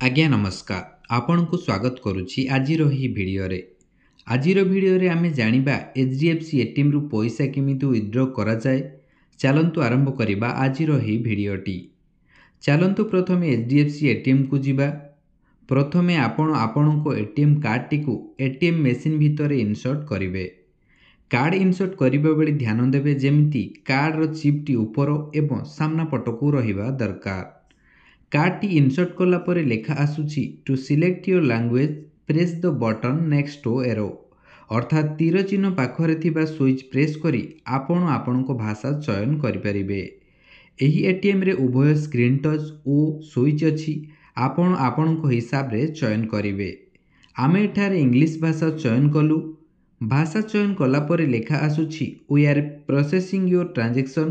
ଆଜ୍ଞା ନମସ୍କାର, ଆପଣଙ୍କୁ ସ୍ୱାଗତ କରୁଛି ଆଜିର ଏହି ଭିଡ଼ିଓରେ। ଆଜିର ଭିଡ଼ିଓରେ ଆମେ ଜାଣିବା HDFC ଏଟିଏମ୍ରୁ ପଇସା କେମିତି ୱିଥଡ୍ର କରାଯାଏ। ଚାଲନ୍ତୁ ଆରମ୍ଭ କରିବା ଆଜିର ଏହି ଭିଡ଼ିଓଟି। ଚାଲନ୍ତୁ ପ୍ରଥମେ HDFC ଏଟିଏମ୍କୁ ଯିବା। ପ୍ରଥମେ ଆପଣ ଆପଣଙ୍କ ଏଟିଏମ୍ କାର୍ଡ଼ଟିକୁ ଏଟିଏମ୍ ମେସିନ୍ ଭିତରେ ଇନସର୍ଟ କରିବେ। କାର୍ଡ଼ ଇନସର୍ଟ କରିବା ବେଳେ ଧ୍ୟାନ ଦେବେ ଯେମିତି କାର୍ଡ଼ର ଚିପ୍ଟି ଉପର ଏବଂ ସାମ୍ନା ପଟକୁ ରହିବା ଦରକାର। କାର୍ଡ଼ଟି ଇନସର୍ଟ କଲା ପରେ ଲେଖା ଆସୁଛି, "To select your language, press the button next to arrow." ଅର୍ଥାତ୍ ତୀର ଚିହ୍ନ ପାଖରେ ଥିବା ସୁଇଚ୍ ପ୍ରେସ୍ କରି ଆପଣ ଆପଣଙ୍କ ଭାଷା ଚୟନ କରିପାରିବେ। ଏହି ଏଟିଏମ୍ରେ ଉଭୟ ସ୍କ୍ରିନ୍ ଟଚ୍ ଓ ସୁଇଚ୍ ଅଛି। ଆପଣ ଆପଣଙ୍କ ହିସାବରେ ଚୟନ କରିବେ। ଆମେ ଏଠାରେ ଇଂଲିଶ ଭାଷା ଚୟନ କଲୁ। ଭାଷା ଚୟନ କଲା ପରେ ଲେଖା ଆସୁଛି, "we are processing your transaction.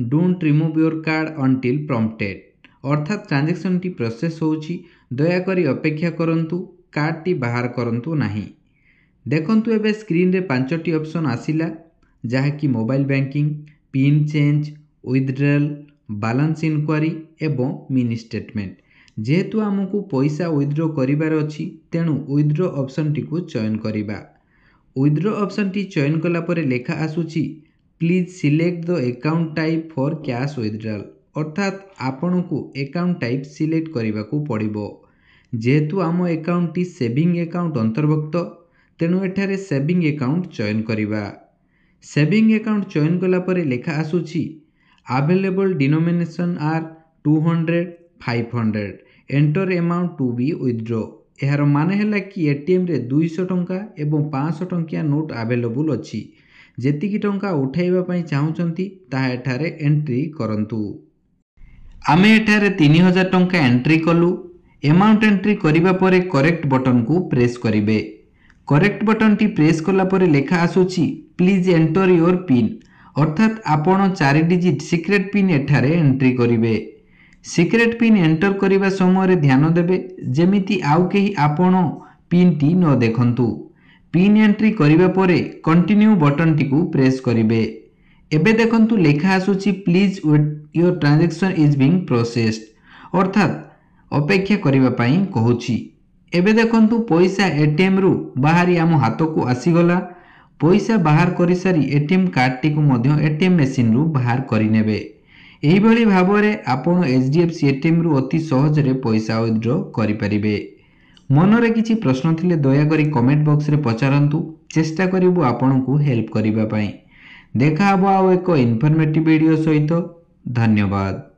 Don't remove your card ଅନଟିଲ୍ ପ୍ରମ୍ପଟେଡ୍।" ଅର୍ଥାତ୍ ଟ୍ରାଞ୍ଜାକ୍ସନ୍ଟି ପ୍ରୋସେସ୍ ହେଉଛି, ଦୟାକରି ଅପେକ୍ଷା କରନ୍ତୁ, କାର୍ଡ଼ଟି ବାହାର କରନ୍ତୁ ନାହିଁ। ଦେଖନ୍ତୁ, ଏବେ ସ୍କ୍ରିନ୍ରେ ପାଞ୍ଚଟି ଅପସନ୍ ଆସିଲା, ଯାହାକି mobile banking, PIN change, withdrawal, balance inquiry ଏବଂ ମିନି ଷ୍ଟେଟମେଣ୍ଟ। ଯେହେତୁ ଆମକୁ ପଇସା ୱିଥଡ୍ର କରିବାର ଅଛି, ତେଣୁ ୱିଥଡ୍ର ଅପସନ୍ଟିକୁ ଚୟନ କରିବା। ୱିଥଡ୍ର ଅପସନ୍ଟି ଚୟନ କଲା ପରେ ଲେଖା ଆସୁଛି, "Please select the account type for cash withdrawal." ଅର୍ଥାତ୍ ଆପଣଙ୍କୁ ଆକାଉଣ୍ଟ ଟାଇପ୍ ସିଲେକ୍ଟ କରିବାକୁ ପଡ଼ିବ। ଯେହେତୁ ଆମ ଆକାଉଣ୍ଟଟି ସେଭିଂ ଆକାଉଣ୍ଟ ଅନ୍ତର୍ଭୁକ୍ତ, ତେଣୁ ଏଠାରେ ସେଭିଂ ଆକାଉଣ୍ଟ ଚୟନ କରିବା। ସେଭିଂ ଆକାଉଣ୍ଟ ଚୟନ କଲା ପରେ ଲେଖା ଆସୁଛି, "Available denomination are 200, 500. Enter amount to be withdraw." ଏହାର ମାନେ ହେଲା କି ଏଟିଏମ୍ରେ 200 ଟଙ୍କା ଏବଂ 500 ଟଙ୍କିଆ ନୋଟ୍ ଆଭେଲେବୁଲ୍ ଅଛି। ଯେତିକି ଟଙ୍କା ଉଠାଇବା ପାଇଁ ଚାହୁଁଛନ୍ତି, ତାହା ଏଠାରେ ଏଣ୍ଟ୍ରି କରନ୍ତୁ। ଆମେ ଏଠାରେ 3000 ଟଙ୍କା ଏଣ୍ଟ୍ରି କଲୁ। ଏମାଉଣ୍ଟ ଏଣ୍ଟ୍ରି କରିବା ପରେ କରେକ୍ଟ ବଟନକୁ ପ୍ରେସ୍ କରିବେ। କରେକ୍ଟ ବଟନଟି ପ୍ରେସ୍ କଲା ପରେ ଲେଖା ଆସୁଛି, "Please enter your PIN." ଅର୍ଥାତ୍ ଆପଣ 4 ଡିଜିଟ୍ ସିକ୍ରେଟ୍ ପିନ୍ ଏଠାରେ ଏଣ୍ଟ୍ରି କରିବେ। ସିକ୍ରେଟ୍ ପିନ୍ ଏଣ୍ଟର କରିବା ସମୟରେ ଧ୍ୟାନ ଦେବେ ଯେମିତି ଆଉ କେହି ଆପଣ ପିନ୍ଟି ନ ଦେଖନ୍ତୁ। ପିନ୍ ଏଣ୍ଟ୍ରି କରିବା ପରେ କଣ୍ଟିନ୍ୟୁ ବଟନଟିକୁ ପ୍ରେସ୍ କରିବେ। ଏବେ ଦେଖନ୍ତୁ, ଲେଖା ଆସୁଛି, "Please wait, your transaction is being processed." ଅର୍ଥାତ୍ ଅପେକ୍ଷା କରିବା ପାଇଁ କହୁଛି। ଏବେ ଦେଖନ୍ତୁ, ପଇସା ଏଟିଏମ୍ରୁ ବାହାରି ଆମ ହାତକୁ ଆସିଗଲା। ପଇସା ବାହାର କରିସାରି ଏଟିଏମ୍ କାର୍ଡ଼ଟିକୁ ମଧ୍ୟ ଏଟିଏମ୍ ମେସିନ୍ରୁ ବାହାର କରିନେବେ। ଏହିଭଳି ଭାବରେ ଆପଣ HDFC ଏଟିଏମ୍ରୁ ଅତି ସହଜରେ ପଇସା ୱିଥଡ୍ର କରିପାରିବେ। ମନରେ କିଛି ପ୍ରଶ୍ନ ଥିଲେ ଦୟାକରି କମେଣ୍ଟ ବକ୍ସରେ ପଚାରନ୍ତୁ। ଚେଷ୍ଟା କରିବୁ ଆପଣଙ୍କୁ ହେଲ୍ପ କରିବା ପାଇଁ। ଦେଖା ହେବ ଆଉ ଏକ ଇନଫର୍ମେଟିଭ୍ ଭିଡ଼ିଓ ସହିତ। ଧନ୍ୟବାଦ।